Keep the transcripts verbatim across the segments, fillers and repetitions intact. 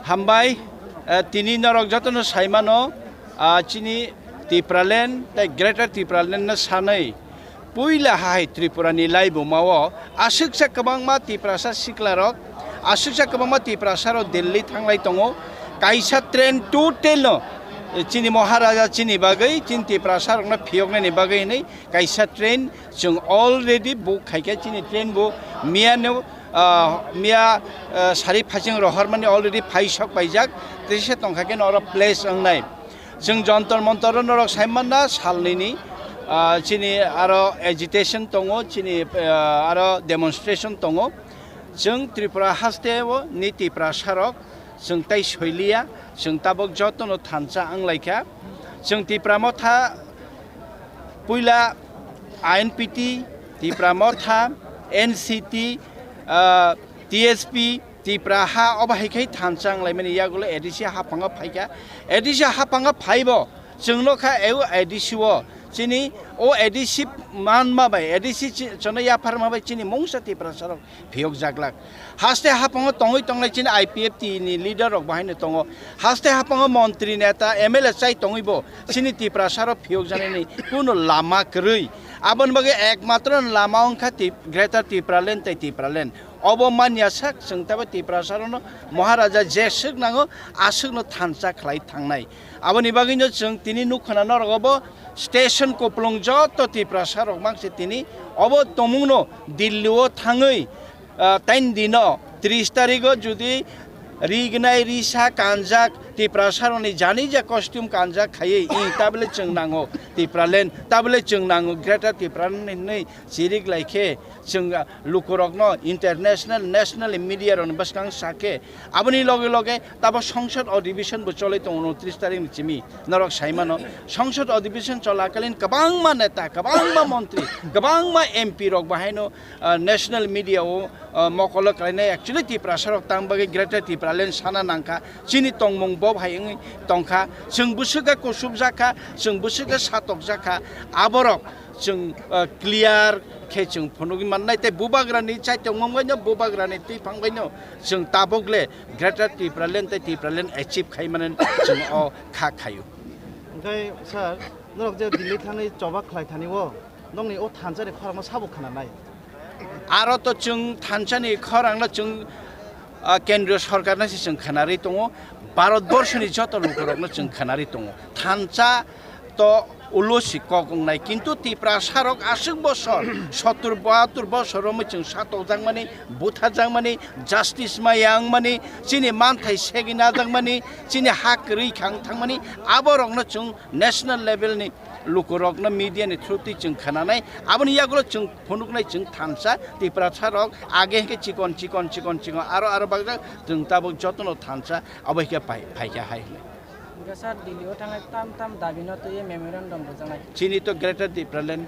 Hambai, eh, tini norok jotono saimano, ah, chini Tipraland tei Greater Tipraland no sanwi puila hai Tripura ni laibuma o aswksa kwbangma Tiprasa sikla rok, aswksa kwbangma Tiprasa rok Delhi thanglai tongo. Kaisa train total no, eh, chini Maharaja chini bagwi, chini Tiprasa rok no phiyoknani bagwi hinwi kaisa train chwng already book khaikha. Chini train bo miya no, ah, miya, ah, sari phaichwng rohormani already phai sok paijak, tei se tongkha khe oro place wngnai. Chwng Jantar Mantar o norok sai manna salnwini, ah, chini aro agitation tongo, chini, ah, aro demonstration tongo. Chwng Tripura haste o ni Tiprasa rok chwng tai soiliya, chwng tabuk jotono thansa wnglaikha. Chwng Tipra Motha puila I N P T, Tipra Motha, N C T, ah, T S P, Tipra ha obo hai khai thansa wnglaimani yagulo A D C haphango phaikha. A D C haphango phaibo chwngno kha A D C o chini o A D C manma bai, A D C chi-, chwngno yapharma bai chini mungsa Tiprasa rok phiyokjaklak. Haste hapango tongwi tongnai chini I P F T ni leader rok bahaino tongo. Haste hapango montri, neta, M L A chai tongwi bo chini Tiprasa rok phiyokjanani kuno lama kwrwi. Aboni bagwi ekmatro lama wngkha Tip-, Greater Tipraland tei Tipraland. Obo manya sak chwng tabo Tiprasa rokno Maharaja jeswk nango, aswkno thansa khlai thangnai. Aboni bagwino chwng tini nukha na norok obo station koplong joto Tiprasa rok mangse tini obo tongmungno Delhi o thangwi ah, tain dino tris tarigo judi rignai risa kanjak Tiprasa rokni jani ja costume kanjak khaiwi, i tabole chwng nango Tipraland, tabole chwng nango Greater Tipraland hinwi chirik lai khe chwng, ah, lukurokno international, national media rokni bwskang sa khe aboni loge loge tabo songsod adhibeshon bo cholwi tongo tris tarikni simi norok sai mano. Songsod adhibeshon cholakalin kwbangma neta, kwbangma montri, kwbangma M P rok bahaino ah, national media o, ah, mokolo khlainai, actually Tiprasa rok tang bagwi Greater Tipraland sana nangkha, chini tongmung bo hai wngwi tongkha, chwng bwswk khe kusubjak kha, chwng bwswk khe satokjak kha, aborok chwng, ah, clear khe chwng phunugwi mannai, tei bubagrani chaitongmung baino, bubagrani twiphang baino chwng tabuk le Greater Tipraland tei Tipraland achieve khai mani chwng o kha khaio. Hwnkhe sir, norok je Delhi thangwi choba khlai thani o, nokni o thansa ni khorang no sabo khna nai. Aro to chwng thansa ni khorang no chwng, ah, kendriyo sorkar no se chwng khna ri tongo, Bharat borso ni joto lukurok no chwng khna ri tongo. Thansa to ulo si kok wng nai, kintu Tiprasa rok aswk bosor, sottur bahattur bosor romwi chwng satokjak mani, butharjak mani, justice ma yang mani, chini manthai segwi najak mani, chini ha kwrwi khang thang mani, abo rok no chwng national level ni lukurokno media ni through twi chwng khnanai, aboni yagulo chwng phunuknai chwng thansa Tiprasa rok age hwnkhe chikon chikon chikon chikon aro aro bakjak chwng tabuk jotono thansa abo hwnkhe pai-, phaikha hai hwnwi. Hwnkhe sir, Delhi o thangnai tam tam dabi no twiwi memorandum rwjaknai. Chini to Greater Tipraland.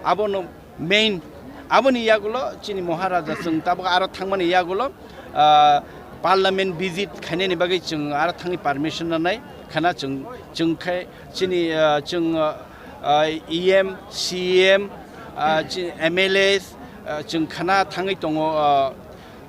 Abono main, aboni yagulo chini Maharaja chwng tabuk aro thangmani yagulo, ah, parliament visit khainani bagwi chwng aro thangwi permission nanai khana chwng, chwng khai chini, ah, chwng, ah, E M, C M, ah, chi-, M L As, ah, chwng khana thangwi tongo, ah,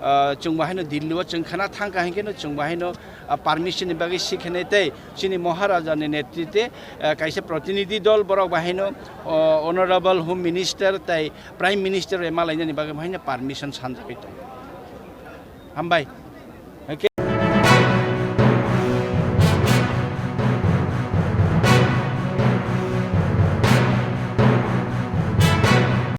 ah, chwng bo haino Delhi o chwng khana thang kha hinkhe no chwng bo haino, ah, permission ni bagwi sikhenai tei chini Maharaja ni netrite, ah, kaisa protinidhi dol borok bo haino, oh, Honorable Home Minister tei Prime Minister bai malainani bagwi bo haino permission sanjagwi tongo. Hambai.